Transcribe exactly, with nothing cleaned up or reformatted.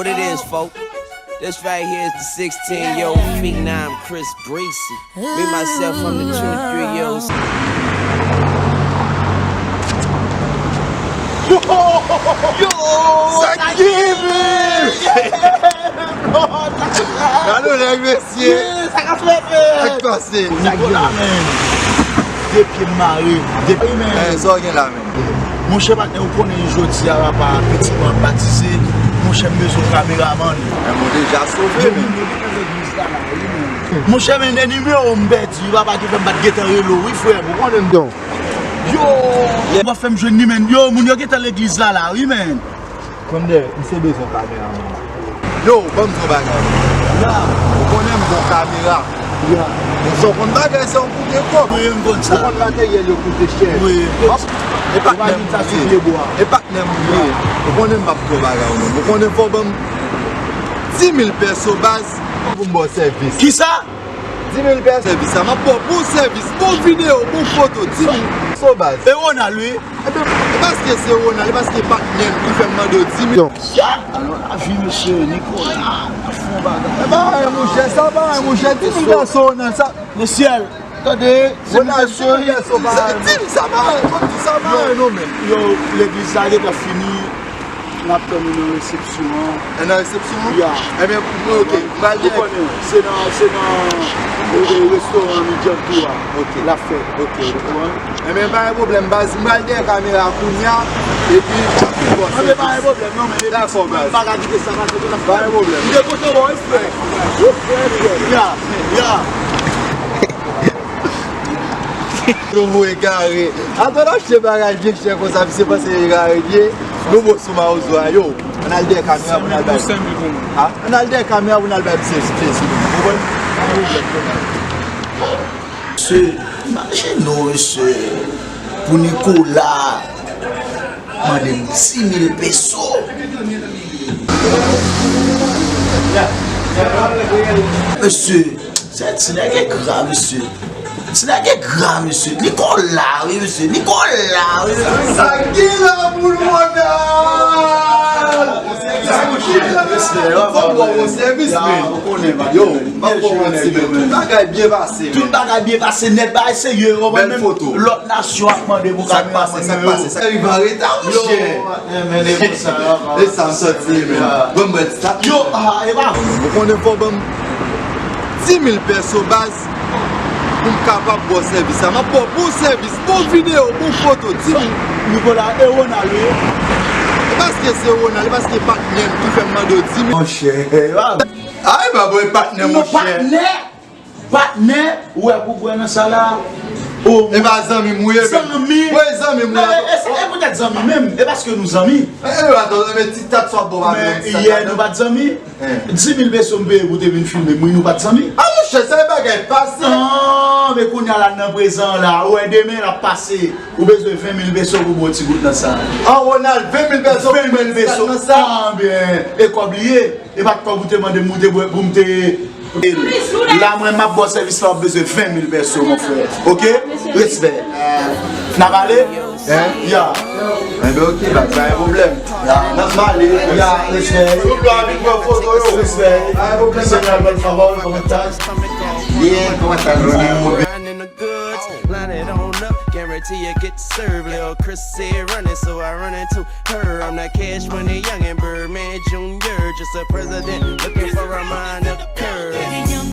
It is, folks. This right here is the sixteen-year-old phenom Chris Breezy. Me, myself, I'm the twenty-three-year-old. Yo! Sa ki ye, men? Gade nèg, mesye. Sa k ap fèt, men? Sa k pase? Nikola, men. De pye m mare. De pye, men. Eh, sa w gen la, men? Monchè patnè, ou konnen jodi a papa pitit mwen ap batize. Monchè, m bezwen yon kameramann. Men mwen deja sove, men. Monchè, men, nimewo m pèdi, papa ki fè m pa t gentan rele w, wi, frè m, ou konnen m. Yo! Ou pa fè m jwenn li, men. Yo, moun yo gentan legliz la, la, wi, men. Kondè, misye bezwen kameramann. Yo, ban m di yon bagay. Ya. Ou konnen m gon kamera. Ya. Men sa w konn bagay sa yo koute kòb. Wi, m konn sa. Ou konn materyèl yo koute chè. Wi. E patnè m li ye. E patnè m li ye. Ou konnen m p ap twò bagay ou menm. Ou konnen fò w ban m dis mil pèso baz pou m ba w sèvis. Kisa? Dis mil pèso. Sèvis sa, m ap ba w bon sèvis, bon videyo, bon foto, dis mil pèso baz. E Ronald, wi. Ebyen, e paske se Ronald, e paske patnè m ki fè m mande w dis mil. Ya! Alò, lavi, mesye, Nicolas, ap fè yon bagay. E pa anyen, monchè, sa pa anyen, monchè, dis mil pèso, Ronald, sa. Mesye, tande, dis mil pèso, sa pa anyen. Dis mil, sa pa anyen, sa pa anyen, non, men. Yo, legliz la gentan fini. N ap tann ou nan resepsyon an. E nan resepsyon an? Ya. Ebyen, mwen, ok, m pral gen. Ou konnen, se nan, se nan, e, e, restoran Midyòk tou a. Ok. L ap fèt. Ok. Ou konprann? Ebyen, pa gen pwoblèm, baz. M pral dèyè kamera kounye a, epi m ap fè w sèvis. Ebyen, pa gen pwoblèm, non, men. Dakò, baz. M pa ka kite sa pase, tout ap fèt. Pa gen pwoblèm. M te kontan wè w, wi, frè. Ya, ya. Nou voye kare. Atò n achte bagay byen chè konsa, misye panse li ka regle. Nou bon sou mawozo a, yo. Ann al dèyè kamera pou n al bay. Ha? Ann al dèyè kamera pou n al bay misye ti plezi nou. Ou konprann? Mesye, imajine w, mesye. Pou Nicolas. Mande m dis mil peso. Mesye, se ti nèg engra, mesye. Ti nèg engra, mesye. Nicolas, wi, mesye. Nicolas, wi, mesye. Sa ki la pou nou, Ronald? Sa ki la? Fò m ba w sèvis, men. Yo, m ap ba w sèvis, men. Tout bagay byen pase, men. Tout bagay byen pase nèt, bagay serye, yo. Bèl foto. Lòt nasyon ap mande pou kameramann. Sa k pase, sa k pase, sa k rive an reta, monchè. Yo, men e konsa, e sa m santi, men. Ban m bwè ti tap. Yo, ah, e pa vre. Ou konnen fò ban m dis mil pèso baz pou m kapab ba w sèvis sa. M ap ba w bon sèvis, bon videyo, bon foto, dis mil. Nicolas, e Ronald, wi. E paske se Ronald, e paske patnè m ki fè m mande w dis mil. Monchè, e pa vre. Ay, ba boy, patnè, monchè. Patnè, patnè, ou wè pou bwè nan sa la. O, e pa zanmi m ou ye, men. Zanmi. Wi, zanmi m ou ye. E, e, e poutèt zanmi menm, e paske nou zanmi. E, e, atann, men ti tat swa bon, men yè nou pa t zanmi. Dis mil peso m peye pou te vin filme m, wi, nou pa t zanmi. A, monchè, sa e bagay pase. An, men kounye a la, nan prezan la, ou wè demen l ap pase. Ou bezwen ven mil peso pou bon ti gout nan sa. An, Ronald, ven mil peso pou ven mil peso nan sa. An, byen, e kòb li ye. E pa t kòb ou te mande m, ou te bwè pou m te. La, mwen, m ap ba w sèvis la, w ap bezwen ven mil pèso, mon frè. Oke? Respè. N ap ale? Hein? Ya. Enben, oke, pa gen pwoblèm. Ya. N ap ale. Ya, respè. Tout lwa vin pran foto yo. Respè. Pa gen pwoblèm. Senyè, bèl travay, kòman w ye? Byen, kòman w ye? Riding in the goods, line it on up, guarantee you get served. Lil Chris said run it, so I run it too. Her, I'm that Cash Money young and Birdman Junior, just a president looking for a minor curve.